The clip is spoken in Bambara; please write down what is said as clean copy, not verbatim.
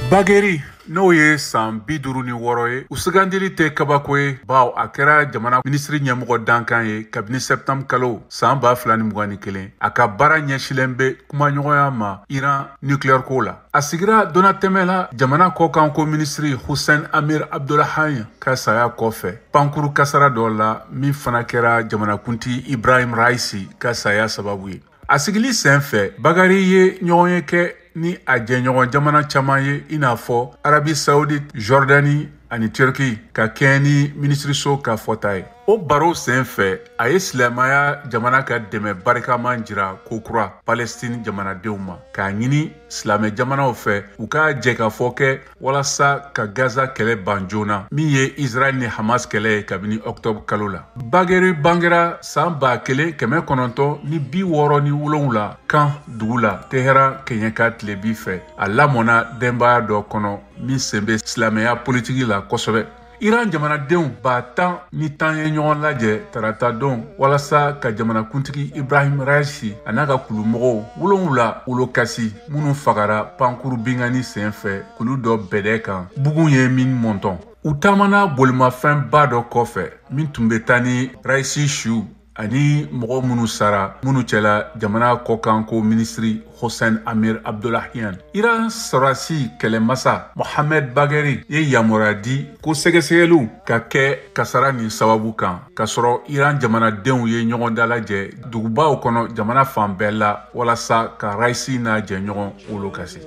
Bagheri, n'o ye san 56 ye, u sugandili tɛ kabako ye, bawo a kɛra jamana minisiri ɲɛmɔgɔ dankan ye kabini septembre kalo san 2021. A ka baara ɲɛsilen bɛ kumaɲɔgɔnya ma Iran nucléaire ko la. A sigira donnatɛmɛ la jamana kɔkanko minisiri Hussein Amir Abdollahian ka saya kɔfɛ pankuru kasara dɔ la, min fana kɛra jamanakuntigi Ibrahim Raisi ka saya sababu ye. A sigili sen fɛ, Bagheri ye ɲɔgɔnye kɛ ni a jɛɲɔgɔn jamana caman ye, i n'a fɔ Arabie Saoudite, Jordanie ani Turquie, ka kɛɲɛ ni minisiriso ka fɔta ye. O baro sen fɛ, a ye silamɛya jamana ka dɛmɛ barikama jira kokura Palestine jamanadenw ma, k'a ɲini silamɛ jamanaw fɛ u ka jɛkafɔ kɛ walasa ka Gaza kɛlɛ ban joona, min ye Israël ni Hamas kɛlɛ ye kabini octobre kalo la. Bagheri bangera san 1967 kan dugu la, Tehran kɛɲɛka tilebi fɛ. A lamɔna denbaya dɔ kɔnɔ min sen bɛ silamɛya politiki la kosɛbɛ. Iran jamanadenw ba tan ni tan ye ɲɔgɔn lajɛ tarata don walasa ka jamanakuntigi Ibrahim Raisi a n'a ka kulumɔgɔw 7 wolokasi, minnu fagara pankuru binkanni sen fɛ kulu dɔ bɛdɛ kan bugun ye min mɔntɔn. U taamana bolimafɛnba dɔ kɔfɛ min tun bɛ taa ni Raisi su ani mɔgɔ minnu sara, minnu cɛla jamana kɔkanko minisiri Hossein Amir Abdollahian. Iran sɔrɔdasi kɛlɛmasa Mohamed Bagheri ye yamaruya di ko sɛgɛsɛgɛliw ka kɛ kasara nin sababu kan, k'a sɔrɔ Iran jamanadenw ye ɲɔgɔn dalajɛ dugubaw kɔnɔ jamana fan bɛɛ la walasa ka Raisi n'a jɛɲɔgɔn wolokasi.